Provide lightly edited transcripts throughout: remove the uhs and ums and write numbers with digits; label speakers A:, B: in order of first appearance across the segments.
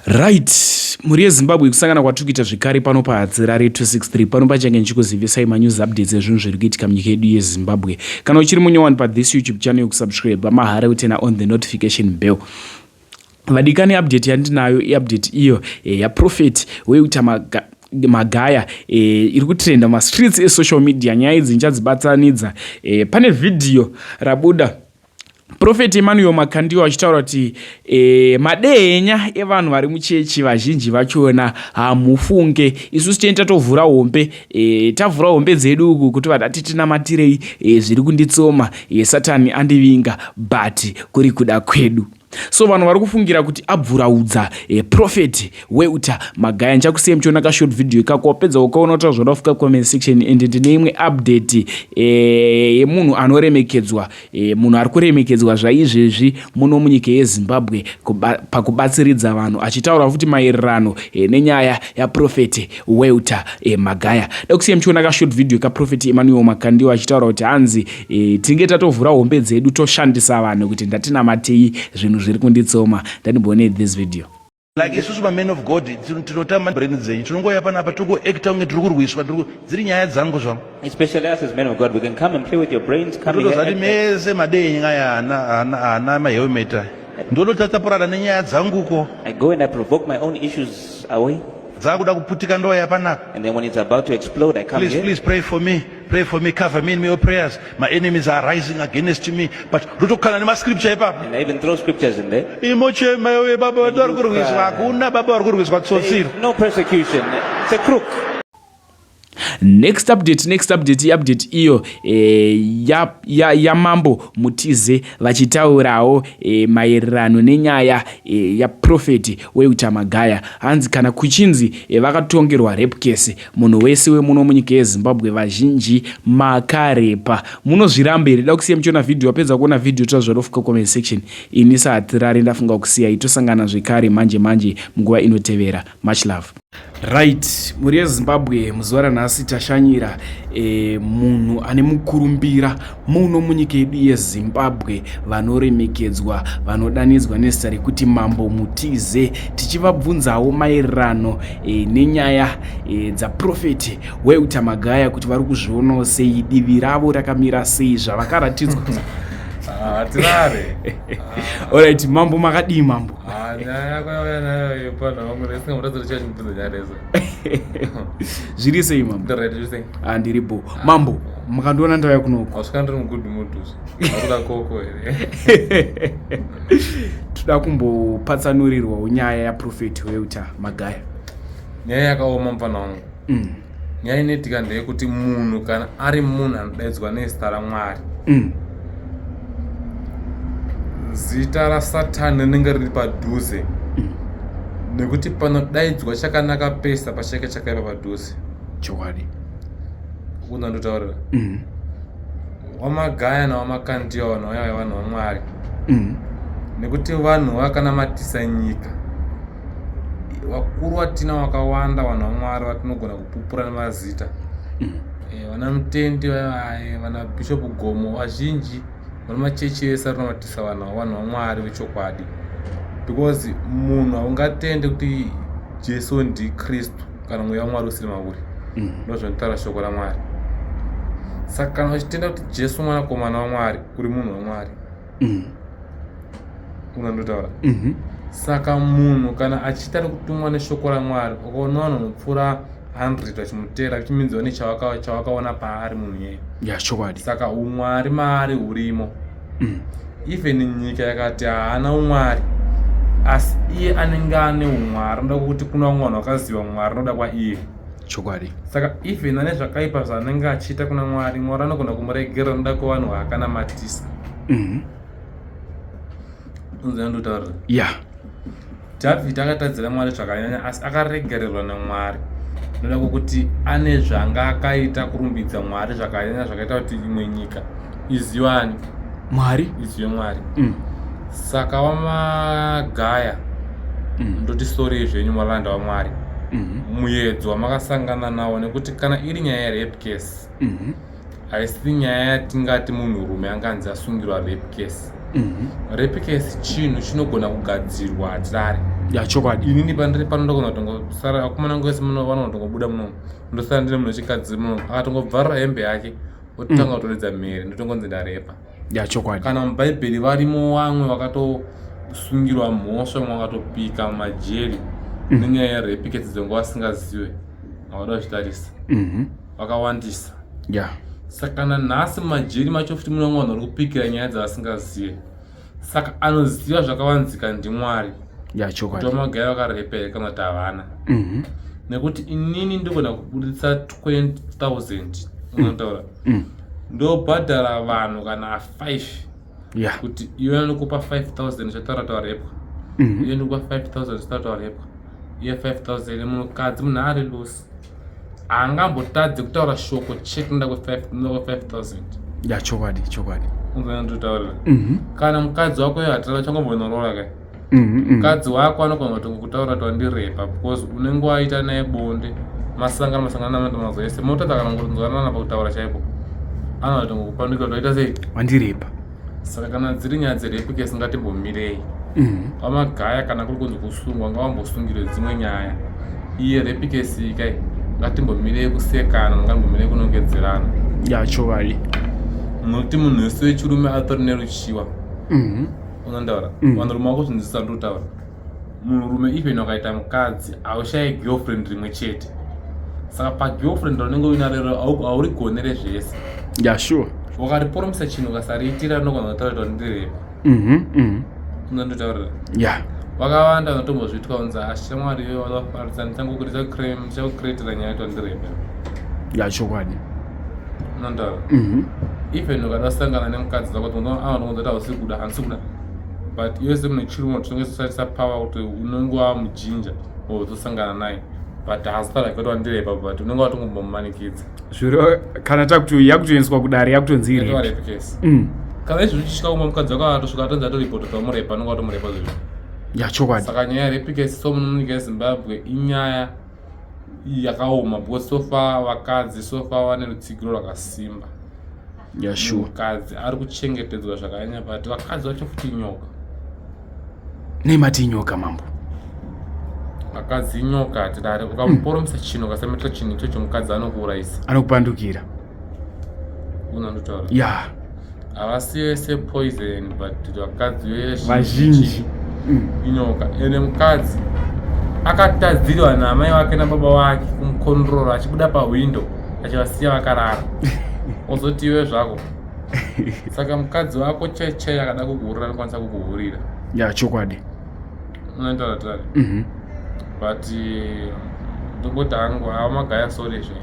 A: Right, mhuri yeZimbabwe, kusangana kwatiri kuita zvekare pano paHatirare 263. Pano pachange ndichikuzivisai manews updates ezvinhu zviri kuitika munyika yedu yeZimbabwe. Kana uchiri munyowani pathis YouTube channel, yokusubscribe mahara, uturn on the notification bell. Vadikani, update yandinayo iupdate iyo yaProphet Walter Magaya iri kutrenda mastreets esocial media. Nyaya idzi ndichadzibatsanidza. Pane vhidhiyo rabuda Prophet Emmanuel Makandiwa achitaura kuti madehenya evanhu vari muchechi vazhinji vachona hamufunge. Isusu teni tatovhura hombe, tavhura hombe dzedu uku kuti vadati tinamatirei, zviri kunditsoma, Satani andivinga, but kuri kuda kwedu. So vanhu vari kufungira kuti abvuraudza Prophet Walter Magaya. Ndichakusiyai muchiona kashort video ikako. Wapedza ukaona kuti zvoda kufika comment section. And ndine imwe update yemunhu anoremekedzwa, munhu ari kuremekedzwa zvaizvezvi muno munyika yeZimbabwe pakubatsiridza vanhu, achitaura futi maererano nenyaya yaProphet Walter Magaya. Da kusiyai muchiona kashort video kaProphet Emmanuel Makandiwa achitaura kuti hanzi tinge tatovhura hombe dzedu, toshandisa vanhu kuti ndatinamatei, zvinhu zviri kunditsoma. Ndandimboone this video.
B: Like isusu mamen of God tinotamba brain dzenyu, tinongoya panapa tongoacta kunge tiri kurwiswa, dziri nyaya dzangu zvangu.
C: Especially us as men of God, we can come and play with your brains, come here.
B: Totozati mese madehenya aya haana mahelmet aya, ndototatapurana nenyaya dzanguko.
C: I go and I provoke my own issues away.
B: Dzakuda kuputika, ndoya panapa.
C: And then when it's about to explode, I come
B: "Please,
C: here.
B: please pray for me, pray for me, cover me in your prayers. My enemies are rising against me." But ndotokana nemascripture ipapo.
C: And I even throw scriptures in there.
B: Imochema iwe, baba vati vari kurwiswa. Hakuna baba vari kurwiswa, tsotsiro.
C: No persecution. It's a crook.
A: Next update, next update, update iyo yamambo Mutize vachitaurawo maererano nenyaya yaProphet Walter Magaya. Hanzi kana kuchinzi vakatongerwa rape case, munhu wese wemuno munyika yeZimbabwe, vazhinji makarepa, munozviramba here? Da kusiya muchiona vhidhiyo. Wapedza kuona vhidhiyo, tazvarofuka comment section. Ini saHatirari ndafunga kusiyai, tosangana zvekare manje manje munguva inotevera. Much love. Right, mhuri yeZimbabwe, muzuva ranhasi tashanyira munhu ane mukurumbira muno munyika yedu yeZimbabwe, vanoremekedzwa, vanodanidzwa nezita rekuti Mambo Mutize, tichivabvunzawo maererano nenyaya dzaProphet Walter Magaya, kuti vari kuzvionawo sei, divi ravo rakamira sei, zvavakaratidzwa.
D: Hatirare.
A: Alright, mambo, makadii mambo?
D: Ah, nyaya yako yauya nayo yepano vangu ndisingamutadzira chiya chimubvunza nyaya rezo.
A: Zviri sei, mambo?
D: Right, you saying?
A: Ah, ndiripo mambo, makandiona ndauya kunoko.
D: Wasvika ndiri mugood mood. Akuda koko here?
A: Toda kumbopatsanurirwawo nyaya yaProphet Walter Magaya.
D: Nyaya yakaoma, mufana wangu. Nyaya inoitika ndeyekuti munhu kana ari munhu anodaidzwa nezita raMwari, zita raSatani rinenge riri padhuze, nekuti panodaidzwa chakanaka pesa pachake chakaipa padhuze. Kuna ndotaurira waMagaya nawaMakandiwa, vanhu vaya vanhu vaMwari, nekuti vanhu vakanamatisa nyika. Vakuru vatina vakawanda, vanhu vaMwari vatinogona kupupura nemazita. Vana Mutendi vaya, vana Bishop Gomo, vazhinji vane machechi ese arinamatisa vanhu, vanhu vaMwari vechokwadi, because munhu haungatende kuti Jesu ndiKristu kana mweya waMwari usiri mauri. Ndo zvinotaura shoko raMwari. Saka kana uchitenda kuti Jesu mwanakomana waMwari, uri munhu waMwari. Unandotaura. Saka munhu kana achiita nekutumwa neshoko raMwari, ukaona vanhu vanopfuura 100 vachimutera, achiminziwa nechawakaona paari munhu iyeye.
A: Ya, chokwadi.
D: Saka umwari maari hurimo. Even nyika yakati haana umwari, asi iye anenge ane umwari, anoda kuti kuna vamwe vanhu vakaziva Mwari anoda kwaiye. Saka even ane zvakaipa zvaanenge achiita kuna Mwari, Mwari anogona kumuregerera noda kwevanhu vaakanamatisa. Unzandotaurira?
A: Ya.
D: Dhavhidhi akatadzira Mwari zvakanyanya, asi akaregererwa naMwari noda kwokuti ane zvanga akaita kurumbidza Mwari zvakanyanya, zvakaita kuti imwe nyika izivani.
A: Mwari.
D: Izive Mwari. Saka waMagaya, ndoti sorry zvenyu, malanda waMwari, muedzo wamakasangana nawo, nekuti kana iri nyaya yerape case, haisi nyaya yatingati munhurume anganzi asungirwa rape case. Rape case chinhu chinogona kugadzirwa, hatirare.
A: Ya, chokwadi.
D: Inini pandiri pano ndogona kutongosara, akomana ngese muno vanotongobuda muno, ndosara ndine munhu wechikadzi muno, akatongobvarura hembe yake, ototanga kutoridza mhere, ndotongonzi ndarepa.
A: Ya, chokwadi.
D: Kana mubhaibheri varimo vamwe vakatosungirwa mhosva, vamwe vakatopika mumajeri nenyaya yerape case dzenguva vasingazive, vakada kuzvitarisa, vakawandisa. Saka kana nhasi mumajeri macho futi mune vamwe vanhu vari kupikira nyaya dzavasingazive. Saka anoziva zvakavanzika ndiMwari.
A: Ya, chokwadi.
D: Kuti vamagaya vakarepa here kana kuti havana. Nekuti inini ndogona kubuditsa 20,000, unotaura, ndobhadhara vanhu kana 5 kuti iwe ndikupa 5000 chataura tawarepwa, iwe ndikupa 5000 chataura tawarepwa, iye 5000. Munhukadzi, munhu ari loose, haangambotadzi kutaura shoko chete noda kwe 5000.
A: Ya, chokwadi, chokwadi.
D: Unzandotaurira, kana mukadzi wako iye hatira changombonoroora kai, mukadzi wako anogona kutongokutaura kuti wandirepa, because unenge waita naye bonde, masangano, masangano namata mazuva ese, motadza kana kunzwanana pakutaura chaipo, anotongokupanikira kuti waita sei.
A: Wandirepa.
D: Saka kana dziri nyaya dzerape case, ngatimbomirei. Vamagaya, kana kuri kunzi kusungwa, ngavambosungirwe dzimwe nyaya. Iye rape case ikai, ngatimbomirei kusekana, ngatimbomirei kunongedzerana.
A: Ya, chokwadi.
D: Nokuti munhu wese wechirume atori neruchiwa. Unondaura, vanhurume vakuzvinzwisisa ndotaura. Munhurume, even wakaita mukadzi, haushayi girlfriend rimwe chete. Saka pagirlfriend raunenge uinarero, haurigonere zvese.
A: Ya, sure.
D: Wakariporomisa chinhu, ukasariitira, rinogona kutaura kuti wandirepa. Unondotaurira. Vakawanda vanotombozviitwa, kunzi ashamwari iwe wakafarisa, ndichakucreatira nyaya kuti wandirepa.
A: Ya, chokwadi.
D: Unondaura, even ukada kusangana nemukadzi wako, anotongonza kuti hausi kuda, handisi kuda, but iwe semunhu chirume tinenge tishandisa power kuti unenge wamujinja wozosangana naye, but haasi kuti wandirepa, but unenge watongombomumanikidza.
A: Zviro kana takuti yakutoendeswa kudare, yakutonzi
D: Yatova
A: rape.
D: Rape case. Kana izvi zvichisvika kumwe, mukadzi wako atosvika atonzi atoripota kuti wamurepa, unenge watomurepa zvezvo.
A: Ya, chokwadi.
D: Saka nyaya yerape case so muno munyika yeZimbabwe inyaya yakaoma, because so far vakadzi, so far vane rutsigiro rwakasimba.
A: Ya, sure.
D: Mukadzi ari kuchengetedzwa zvakanyanya, but vakadzi vacho futi inyoka.
A: Nemati inyoka, mambo.
D: Vakadzi inyoka, hatidare. Ukamuporomisa chinhu, ukasamitira chinhu ichocho, mukadzi anokuurayisa.
A: Anokupandukira.
D: Unandotaura, havasi vese poison, but vakadzi
A: vazhinji
D: inyoka. Ende mukadzi akatadzirwa naamai vake nababa vake kumukontrora, achibuda pahwindo achivasiya vakarara, ozoti iwe zvako. Saka mukadzi wako chai chai akada kukuhurira, anokwanisa kukuhurira.
A: Ya, chokwadi.
D: Unotaura tari. But ndongoti hangu ava magaya, sorry zve,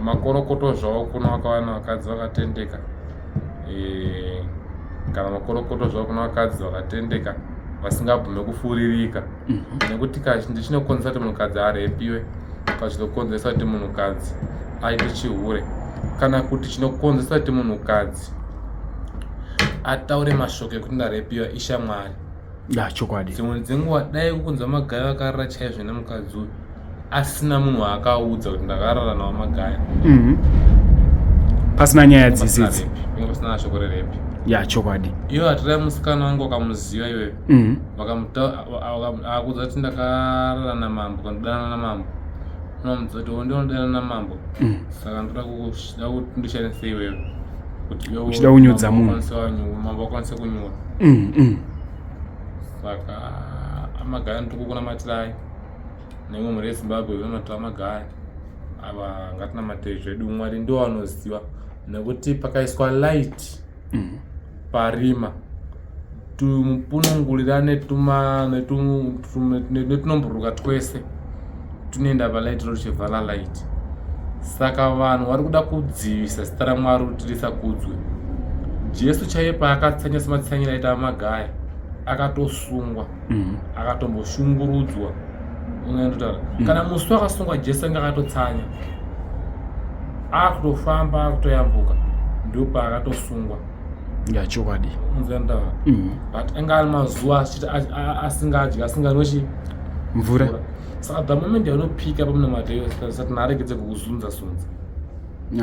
D: makorokoto zvavo kuna vakawana vakadzi vakatendeka. Kana makorokoto zvavo kuna vakadzi vakatendeka, vasingabvume kufuririka. Nekuti kazhinji chinokonzeresa kuti munhukadzi arepiwe, kana chinokonzeresa kuti munhukadzi aite chihure, kana kuti chinokonzeresa kuti munhukadzi ataure mashoko ekuti ndarepiwa, ishamwari.
A: Ya, chokwadi.
D: Dzimwe dzenguva dai kukunzwa magaya vakarara chaizvo nemukadzi uyu, asina munhu waakaudza kuti ndakarara nawo magaya.
A: Pasina nyaya dzisitsi.
D: Inge pasina shoko rerape.
A: Ya, chokwadi.
D: Iwe hatirai musikana wangu, wakamuziva iwewe, akakuudza kuti ndakarara namambo, kandodanana namambo, unomudza kuti ndinodanana namambo, saka ndoda kuti ndishandise iwewe kuti iwewe
A: Uchida kunyudza
D: mambo
A: munhu.
D: mambo akwanise kunyura. Saka amagaya, ndikukunamatirai nemwe mhuri yeZimbabwe inomatira amagaya ava, ngatinamatei zvedu. Mwari ndo anoziva, nekuti pakaiswa light parima, tumupunungurira netunomburuka twese tunoenda palight, rochivhara light. Saka vanhu vari kuda kudzivisa zita raMwari kuti risakudzwe. Jesu chaiye paakatsanya sematsanyiro aita magaya, akatosungwa, akatomboshungurudzwa. Ungandotaura, kana musi wakasungwa Jesu anga akatotsanya, akutofamba, akutoyambuka, ndopaakatosungwa.
A: Ya, chokwadi.
D: Unzandotaura, but anga ari mazuva achiti asingadyi, asinganwechi
A: mvura.
D: Saka the moment yaunopika pamunamato iyo, sati naaregedze kukuzunza sunza.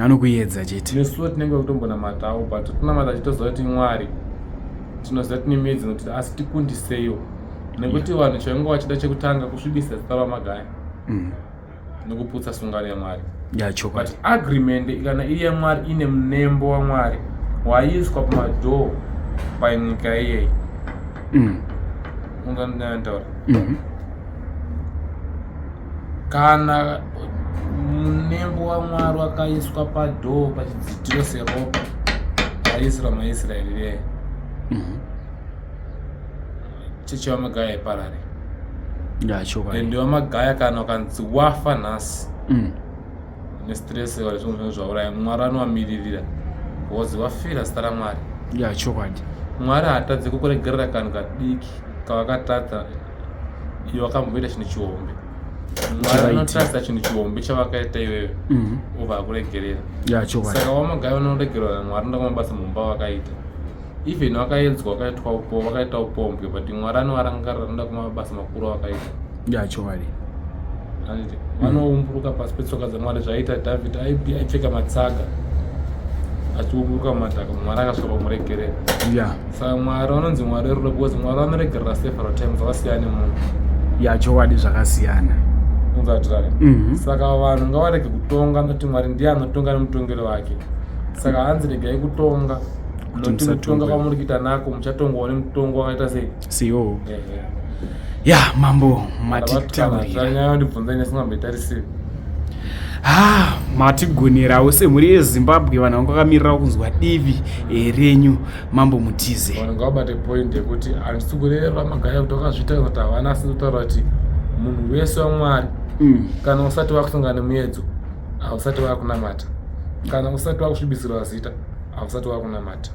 A: Anokuedza chete.
D: Nesuwo tinenge kutombonamatawo, but tinamata achitoziva kuti Mwari. Tinoziva tine miedzo inotida, asi tikundiseiwo, nekuti vanhu chavange vachida chekutanga kusvibisa zita raMagaya nekuputsa sungano yaMwari.
A: Chokwadi.
D: But agreement kana iri yaMwari, ine munembo waMwari waiswa pamadhoo panyika iyeyi. Ungandaura? Kana munembo waMwari wakaiswa padhoo, pachidzitiro, seropa raisirwa maIsraeri reye, chechi vaMagaya iparare.
A: Chokwadi.
D: Ende vaMagaya, kana ukanzi wafa nhasi nestress kana zvimwe zvinhu zvauraya, Mwari anovamiririra because wafira zita raMwari.
A: Chokwadi.
D: Mwari haatadzi kukuregerera kanhu kadiki kavakatadza iwe wakamboita chinhu chihombe. Mwari
A: Chavaita.
D: anotarisa chinhu chihombe chavakaita iwewe, obva akuregerera.
A: Chokwadi.
D: Saka vaMagaya vanoregerwa naMwari noda kwamabasa mumba vakaita. Even vakaedzwa, vakaitwa vakaita upombwe, but Mwari anovarangarira noda kwamabasa makuru avakaita.
A: Chokwadi.
D: Handiti vanoumburuka pasi petsoka dzaMwari, zvaiita Dhavhidhi, aipfeka matsaga achiumburuka mumadhaka, Mwari akasvika pamuregerera. Saka Mwari vanonzi Mwari werudo because Mwari vanoregerera several times, vakasiyana nemunhu.
A: Chokwadi, zvakasiyana.
D: Unzatirare?
A: Mhm.
D: Saka vanhu ngavarege kutonga, noti Mwari ndiye anotonga nemutongero wake. Saka hanzi regai kutonga,
A: Kuti
D: nokuti kutonga
A: musatongwe.
D: kwamuri kuita nako muchatongwawo nemutongo wakaita sei.
A: Siyo.
D: Ehe.
A: Ya, mambo, matitaurira.
D: Nyaya yandibvunza ine singamboitarisiri.
A: Ha, matigonerawo semhuri yeZimbabwe. Vanhu vanga vakamirira kunzwa divi renyu, Mambo Mutize.
D: Vanhu ngavabate point yekuti handisi kureva Magaya kuti wakazviita kana kuti havana, asi kutaura kuti munhu wese waMwari, kana usati wakusangana nemuedzo, hausati wakunamata. Kana usati wakusvibisirwa zita, hausati wakunamata.